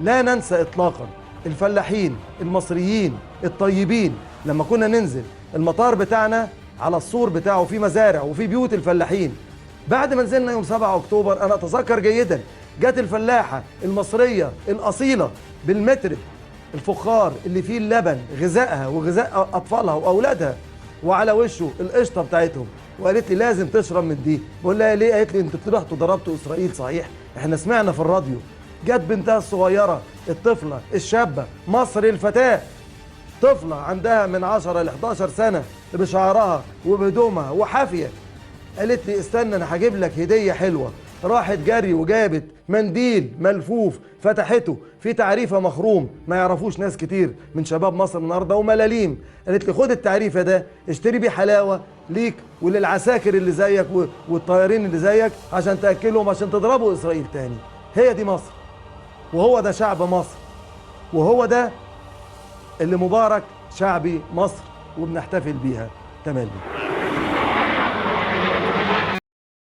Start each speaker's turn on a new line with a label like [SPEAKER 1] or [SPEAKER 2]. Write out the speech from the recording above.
[SPEAKER 1] لا ننسى إطلاقا الفلاحين المصريين الطيبين. لما كنا ننزل المطار بتاعنا على السور بتاعه في مزارع وفي بيوت الفلاحين. بعد ما نزلنا يوم 7 أكتوبر أنا أتذكر جيدا جت الفلاحة المصرية الأصيلة بالمتر الفخار اللي فيه اللبن، غذائها وغذاء أطفالها وأولادها، وعلى وشه القشطة بتاعتهم، وقالت لي لازم تشرب من دي. بقول لها ليه؟ قالت لي انتوا طلعتوا ضربتوا إسرائيل صحيح، احنا سمعنا في الراديو. جت بنتها الصغيرة الطفلة الشابة مصر الفتاة، طفلة عندها من 10 ل 11 سنة، بشعرها وبهدومها وحافية، قالت لي استنى انا هجيب لك هدية حلوة. راحت جري وجابت منديل ملفوف، فتحته في تعريفة مخروم ما يعرفوش ناس كتير من شباب مصر النهارده، وملاليم. قالت لي خد التعريفة ده اشتري بيه حلاوة ليك وللعساكر اللي زيك والطيارين اللي زيك عشان تأكلهم، عشان تضربوا إسرائيل تاني. هي دي مصر، وهو ده شعب مصر، وهو ده اللي مبارك شعبي مصر وبنحتفل بيها تملي.